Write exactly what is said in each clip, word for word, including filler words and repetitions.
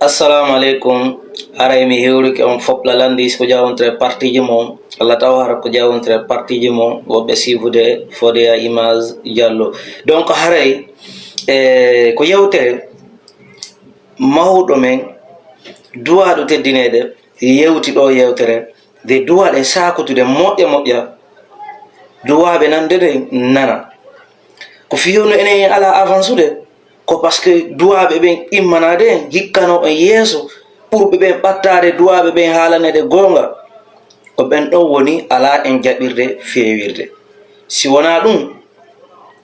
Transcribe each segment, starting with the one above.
Assalamu aleykum. Haray mi hewrike on fop la landi ko jawontre partiji mon. Allah taw hara ko jawontre partiji mon. Woɓɓe sifude Fodeya Image Diallo. Donc haray, e, ko yewtere mawɗo men, duwaaɗo teddineede, yewti ɗo yewtere. Nde duwaaɗe saakutude moƴƴa moƴƴa, duwaaɓe nan nde nde nana. Ko fii honno enen en alaa avansude? Ko parce que duwaaɓe ɓen immanaade en, hikkanoo en yeeso, ɓurɓe ɓen ɓattaade duwaaɓe ɓen haalaneede goonga. Ko ɓen ɗon woni alaa en jaɓirde feewirde. Si wonaa ɗum,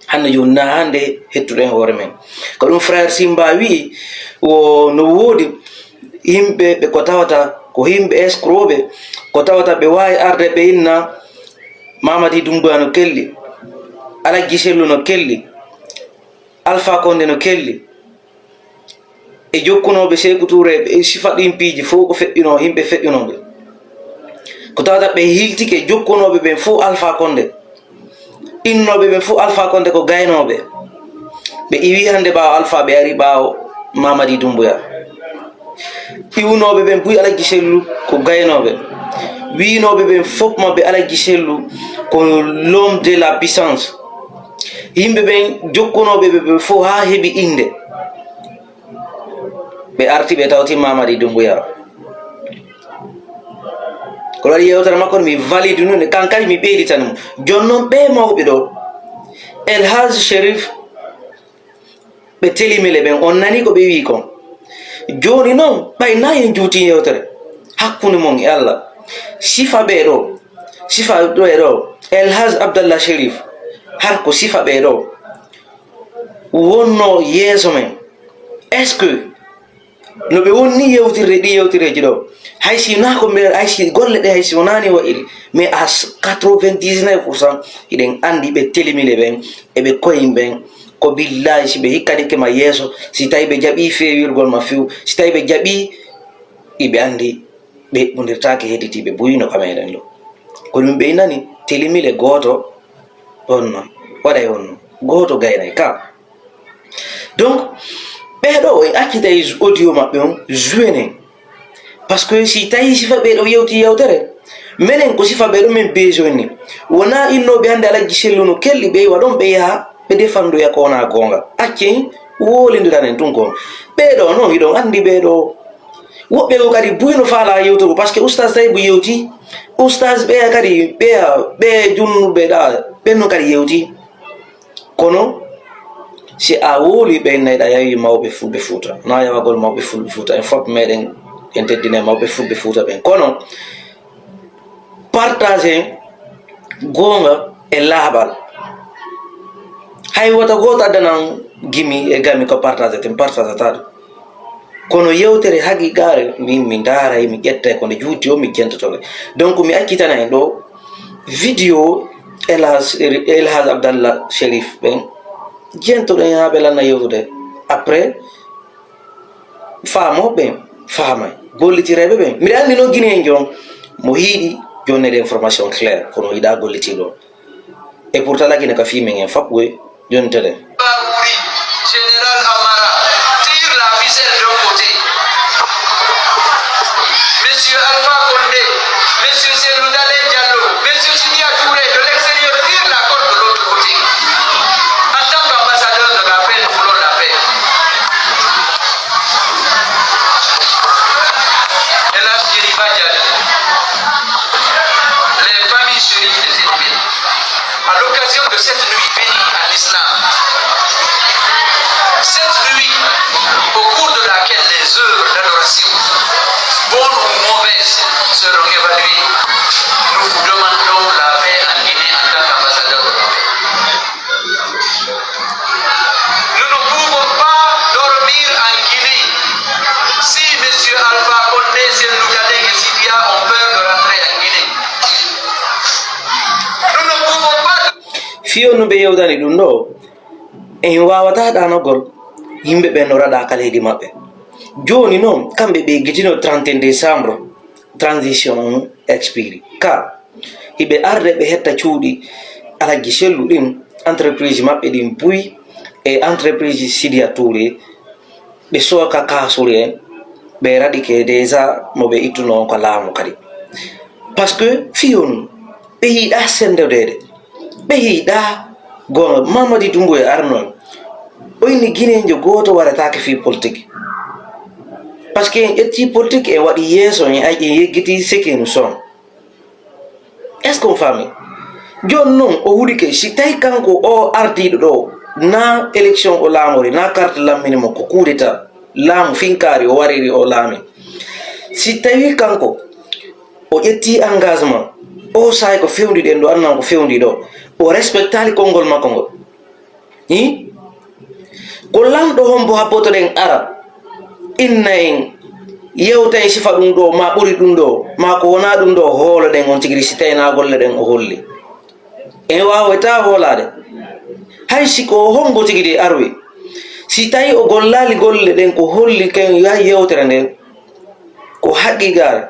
hannde jooni naa hannde hettuɗen hoore men. Ko ɗum Frère Simba wi'i, wo no woodi yimɓe ɓe ko tawata ko yimɓe escroc ɓe, ko tawata ɓe waawi arde ɓe inna Mamadi Doumbouya no kelli, Alhaji Sellu no kelli, Alpha Condé no kelli, e jokkunooɓe Seeku Tuure e sifa ɗin piiji fow ko feƴƴunoo, yimɓe feƴƴunooɓe. Ko tawata ɓe hiltike jokkunooɓe ɓen fow Alpha Condé. Innooɓe ɓen fow Alpha Condé ko gaynooɓe. Ɓe iwii hannde ɓaawo Alpha, ɓe ari ɓaawo Mamadi Doumbouya. Iwunooɓe ɓen buy Alhaji Sellu ko gaynooɓe. Wiinooɓe ɓen fof maɓɓe Alhaji Sellu ko l'homme de la puissance. Yimɓe ɓen jokkunooɓe ɓe ɓe fof haa heɓi innde. Ɓe arti ɓe tawti Mamadi Doumbouya. Ko waɗi yewtere makko mi valide nun, kan kadi mi ɓeyditani mo. Jooni non ɓee mawɓe ɗo, El Hadj Sherif, ɓe telimile ɓen, on nani ko ɓe wi'i kon. Jooni non, ɓay na en juuti yewtere hakkunde mon e Allah. Sifa ɓee ɗo, sifa ɓee ɗo, El Hadj Abdallah Sherif, har ko sifa ɓee ɗo wonnoo yeeso men. Est-ce que no ɓe wonni yewtirde ɗi yewtereeji ɗo, hay si naa ko mbeɗa, hay si golle ɗe, hay si wonaani wa'iri, mais à quatre-vingt-dix-neuf pour cent hiɗen anndi ɓe telimile ɓen e ɓe koyin ɓen, ko billaahi si ɓe hikkanike ma yeeso, si tawi ɓe jaɓii feewirgol ma few, si tawi ɓe jaɓii, iɓe anndi ɓe eɓɓondirtaake hedditiiɓe buy no ka meɗen ɗo. Ko ɗum ɓe nani, telimile gooto on no waɗay on no, gooto gaynay ka. Donc, ɓee ɗoo, en accitay audio maɓɓe on, joué nen. Parce que si tawi sifa ɓee ɗoo yewti yewtere, menen ko sifa ɓee ɗoo men besoin ni. Wonaa innooɓe hannde Alhaji Sellu no kelli ɓe iwa ɗon ɓe yaha, ɓe defandoya ko wonaa goonga. Accen, woolindiranen tun kon. Ɓee ɗoo non, hiɗon anndi ɓee ɗoo. Woɓɓe goo kadi buy no faalaa yewtugol, parce que Oustaz Taïbu yewti, Oustaz ɓeya kadi, ɓeya, ɓe junnuɓe ɗa, ɓen non kadi yewti. Kono, si a wowlii ɓen nay, ɗa yawi mawɓe Fulɓe Fuuta. Na yawagol mawɓe Fulɓe Fuuta. En fof meɗen, en teddinay mawɓe Fulɓe Fuuta ɓen. Kono, partage en goonga e laaɓal. Hay wota gooto addanan gimi e gami ko partage ten, partage ata ɗum. Kono yewtere haqiqaare, min mi ndaaray, mi ƴettay ko nde juuti o, mi jentoto nde. Donc, mi accitana en ɗo vidéo El Hadj, El Hadj Abdallah Sherif ɓen. Jentoɗen haa ɓe lanna yewtude. Après, faamooɓe ɓen faamay. Gollitireeɓe ɓen. Miɗa anndi noon Guinéen jon, mo hiiɗi, jonnede information claire, kono yiɗaa gollitii ɗon. Et pourtant, la Guinée ka fii men en fap, we, Jonte ɗen. Général Amara tire la ficelle d'un côté. Monsieur Alpha Condé, Monsieur Cellou Dalein Diallo, Monsieur Sidya Touré de l'extérieur tire la corde de l'autre côté. En tant qu'ambassadeur de la paix, nous voulons la paix. Hélas, Yeriba Diallo, les familles Chérif étaient à l'occasion de cette nuit bénie à l'islam, cette nuit au cours de laquelle les œuvres d'adoration, bonnes ou mauvaises, seront évaluées, nous vous demandons la paix en Guinée en tant qu'ambassadeur de la paix. Nous ne pouvons pas dormir en Guinée si Monsieur Alpha Condé, Cellou Dalein et Sidya ont peur de rentrer en Guinée. Nous ne pouvons pas. Fii on no ɓe yewtani ɗum ɗo, en waawataa ɗaanagol yimɓe ɓen no raɗa ka leydi maɓɓe. Jooni non, kamɓe ɓe gitino trente et un décembre, transition on expiri. Ka, hiɓe arde ɓe hetta cuuɗi Alhaji Sellu ɗin, entreprise maɓɓe ɗin buy, e entreprise Sidiya Touré, ɓe sooka kaasuri en, Ɓe raɗike déjà mo ɓe ittunoo on ko laamu kadi. Parce que fii on, ɓe yiɗaa senndodeede. Ɓe yiɗaa goonga. Mamadi Doumbouya arno en. O inni Gineenjo gooto warataake fii politik. Parce que en ƴettii politik, en waɗi yeeso, en ay-, en yeggitii ce que nous sommes. Est-ce qu'on famille? Jooni non, o hulike, si tawi kanko o ardiiɗo ɗo, na élection o laamori, na carte lammini mo, ko coup d'état, laamu finkaari o wariri o laami. Si tawi kanko o ƴetti engagement, o saa'i ko fewndi ɗen ɗo, annan ko fewndi ɗo, o respectaali konngol makko ngol. Hi? Ko lanɗo hombo habbotoɗen ara, inna en, yewta en sifa ɗum ɗo, ma ɓuri ɗum ɗo, ma ko wonaa ɗum ɗo, hooloɗen on tigi si tawi na golle ɗen o holli. En waawataa hoolaade. Hay si ko hombo tigi de aroyi. Si tawi o gollaali golle ɗen ko holli ken yahi yewtere nden, ko haqiiqaare.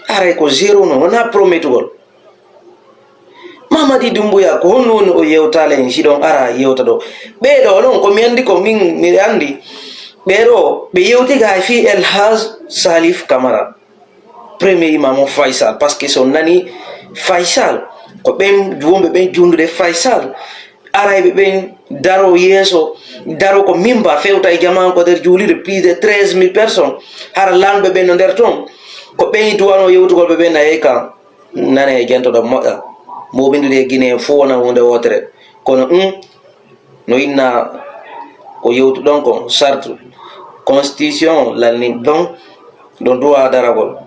Aray ko zéro non, wonaa prometugol. Mamadi Doumbouya, ko honno woni o yewtaali en, si ɗon ara yewta ɗo? Ɓee ɗo non, ko mi anndi ko min, mi anndi. Ɓee ɗo, ɓe yewti ga fii El Hadj Salif Camara, premier imam o Faysal, parce que so nani Faysal, ko ɓen wonɓe ɓen juulnude Faysal, arayɓe ɓen daro yeeso, daro ko mimba, fewta e jamaa ko nder juulirde, plus de treize mille personnes, hara lanɓe ɓen no nder ton, ko ɓen duwano yewtugol ɓe ɓen na yehi kan. Nane e jantoɗo moƴƴa, mooɓindude e Guinée fof wona huunde wootere. Kono ɗum no inna ko yewtuɗon kon, sartu, constitution lalni ɗon, ɗon duwa daragol,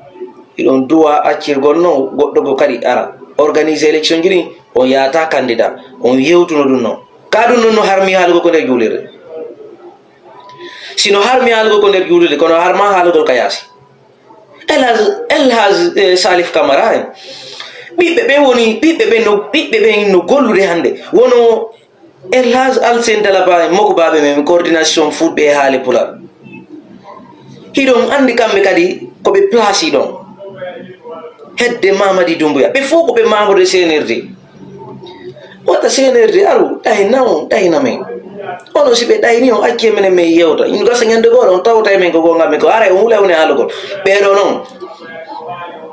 hiɗon duwa accirgol non goɗɗo go kadi ara, organiser élection ji ɗin, on yaata candidat, on yewtuno ɗum non. Ka ɗum non no harmi haalugol ko nder juulirde. Si no harmi haalugol ko nder juulirde, kono harma haalugol ka yaasi. El Hadj, El Hadj, eh, Salif Camara en. Ɓiɓɓe ɓen woni, ɓiɓɓe ɓen no, ɓiɓɓe ɓen no gollude hannde. Wono El Hadj Alsen Dalaba en, mokobaaɓe men, coordination Fulɓe e Haali Pulaar. Hiɗon anndi kamɓe kadi ko ɓe placé ɗon. Hedde Mamadi Doumbouya. Ɓe fof ko ɓe membre de C N R D. Wata C N R D aru, ɗahina on, ɗahina men. Onon si ɓe ɗahini on, acce menen men yewta. Ino gasa ñande goore on tawta e men ko goonga men ko ara e on wula e on e haalugol. Ɓee ɗoo non,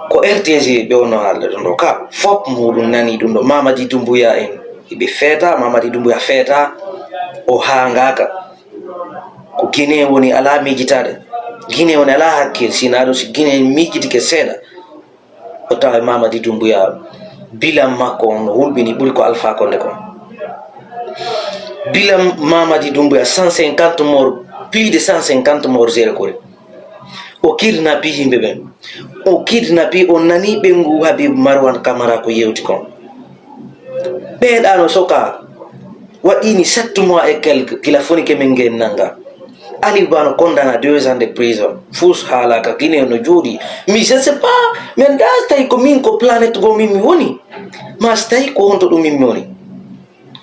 ko R T G ɓe wonno haalde ɗon ɗo ka. Fop muɗum nani ɗum ɗo. Mamadi Doumbouya en, hiɓe feeta, Mamadi Doumbouya feeta, o haangaaka. Ko Guinée woni alaa miijitaade. Guinée woni alaa hakkil, sinaa ɗum si Guinée miijitike seeɗa. O tawa e Mamadi Doumbouya, bilan makko on no hulɓini ɓuri ko Alpha Condé kon. Bilan Mamadi Doumbouya, cent cinquante morts, plus de cent cinquante morts zéro kori. O kidnappé yimɓe ɓen. O kidnappé, o nani ɓe ngu Habib Marwan Camara ko yewti kon. Ɓeeɗa no soka, waɗini sept mois et quelques, kila foni ke min ngen nanga. Aliou Ba no condamné à deux ans de prison. Fus haalaka Guinée no jooɗi. Mi, je sais pas, mi anndaa si tawi ko min ko planète goo min mi woni. Ma si tawi ko honto ɗum min mi woni.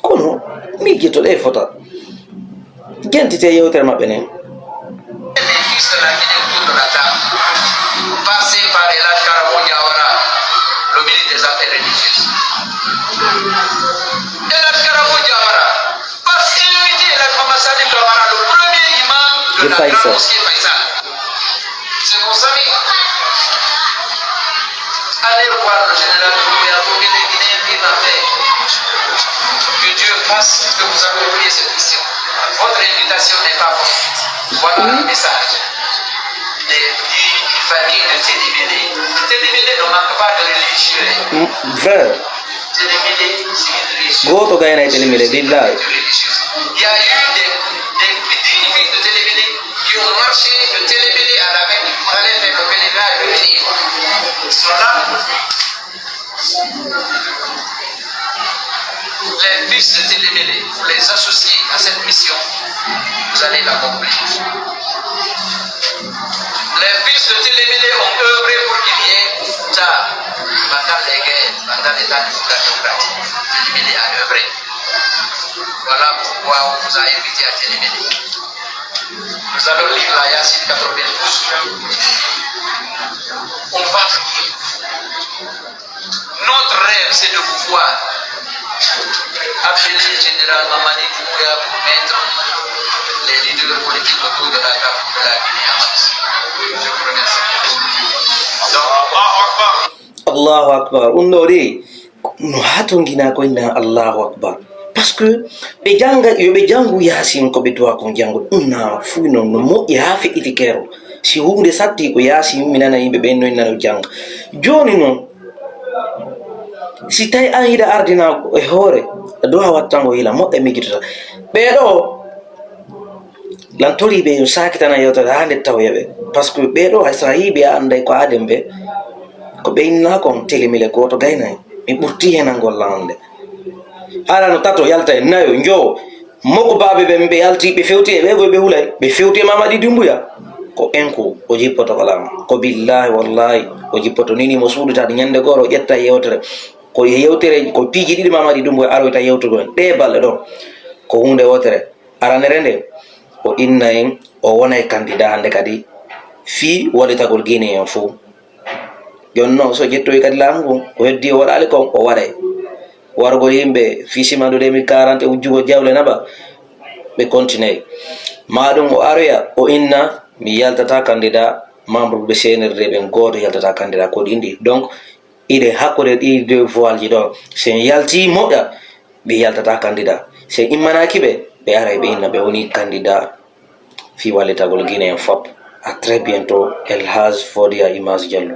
Kono, miijoto ɗe fota. Jentite yewtere maɓɓe nden. Les fils de la Guinée autour de la table, passé par El Hadj Karamo Diawara, le ministre des Affaires religieuses. El Hadj Karamo Diawara, passe invité El Hadj Mohamed Sadi Camara, le premier imam de la grande mosquée Faisal. C'est mon ami. Allez voir le général Doumbouya pour que les Guinéens vivent en paix. Que Dieu fasse que vous accomplissiez cette mission. Votre invitation n'est pas fortuite. Voilà le message des dix familles de Télémélé. Télémélé ne manque pas de religieux. Mm, vrai. Télémélé, c'est une religion. Gooto gayna e Télémélé, billahi. Il y a eu des, des dignes fils de Télémélé qui ont marché de Télémélé à la Mecque pour aller faire le pèlerinage de Médine. Ils sont là. Les fils de Télémélé, vous les associez à cette mission, vous allez l'accomplir. Les fils de Télémélé ont œuvré pour qu'il y ait Fouta pendant les guerres, pendant l'état de Fouta démocratique. Télémélé a œuvré. Voilà pourquoi on vous a invité à Télémélé. Nous allons lire la Yassine quatre-vingt-douze. On va prier. Notre rêve, c'est de vous voir appeler le général Mamadi Doumbouya pour mettre les leaders politiques autour de la table de la Guinée en marche. Allahu Akbar. Un ɗoo de, no haa to nginaa ko inna Allahu Akbar. Parce que ɓe jannga, yo ɓe janngu Yaasin ko ɓe duwa kon janngu. Ɗun na fuu non no moƴƴi haa feƴƴiti keerol. Si huunde satti ko Yaasin, mi nana yimɓe ɓen no inna no jannga. Jooni non, si tawi an hiɗa ardina e hoore, duwa wattango hila moƴƴa mi jitata. Ɓee ɗoo, Lan torii ɓe yo saakitana yewtere haa nde tawoya ɓe. Parce que ɓee ɗoo, hay so a yii ɓe, a annday ko aaden ɓe. Ko ɓe inna kon telemile gooto gaynay. Mi ɓurtii henangol lan annde. Hara no tato yalta e nayo, njowo. Mokko baabe ɓe, ɓe yalti, ɓe fewti e ɓe, ɓe hulay. Ɓe fewti e Mamadi Dumbuya. Ko en ko o jippoto ko lan. Ko billaahi wallaahi o jippoto. Nini mo suuɗitaade ñande gooro o ƴetta yewtere. Ko yewtere, ko piiji ɗiɗi Mamadi Dumbuya aroyta yewtugol en. Ɗee balɗe ɗoo. Ko huunde wootere. Aranere nde, o inna en, o wonay kandida hannde kadi fii wallitagol Guinée en fow. Jooni non, so ƴettoyi kadi laamu ngun, ko heddi o waɗaali kon, o waɗay. Wargol yimɓe fii simandu deux mille quarante e wujjugol jawle naɓa, ɓe kontiney. Maa ɗum o aroya, o inna, mi yaltata kandida, membre ɓe C N R D ɓen gooto yaltata kandida, ko ɗin ɗi. Donc, Iɗen hakkunde ɗii deux voies ji ɗoo. Si en yaltii moƴƴa, ɓe yaltataa candidat. Si en immanaaki ɓe, ɓe aray ɓe inna ɓe wonii candidat fii wallitagol Guinée en fop. À très bientôt, El Hadj Fodia Image Diallo.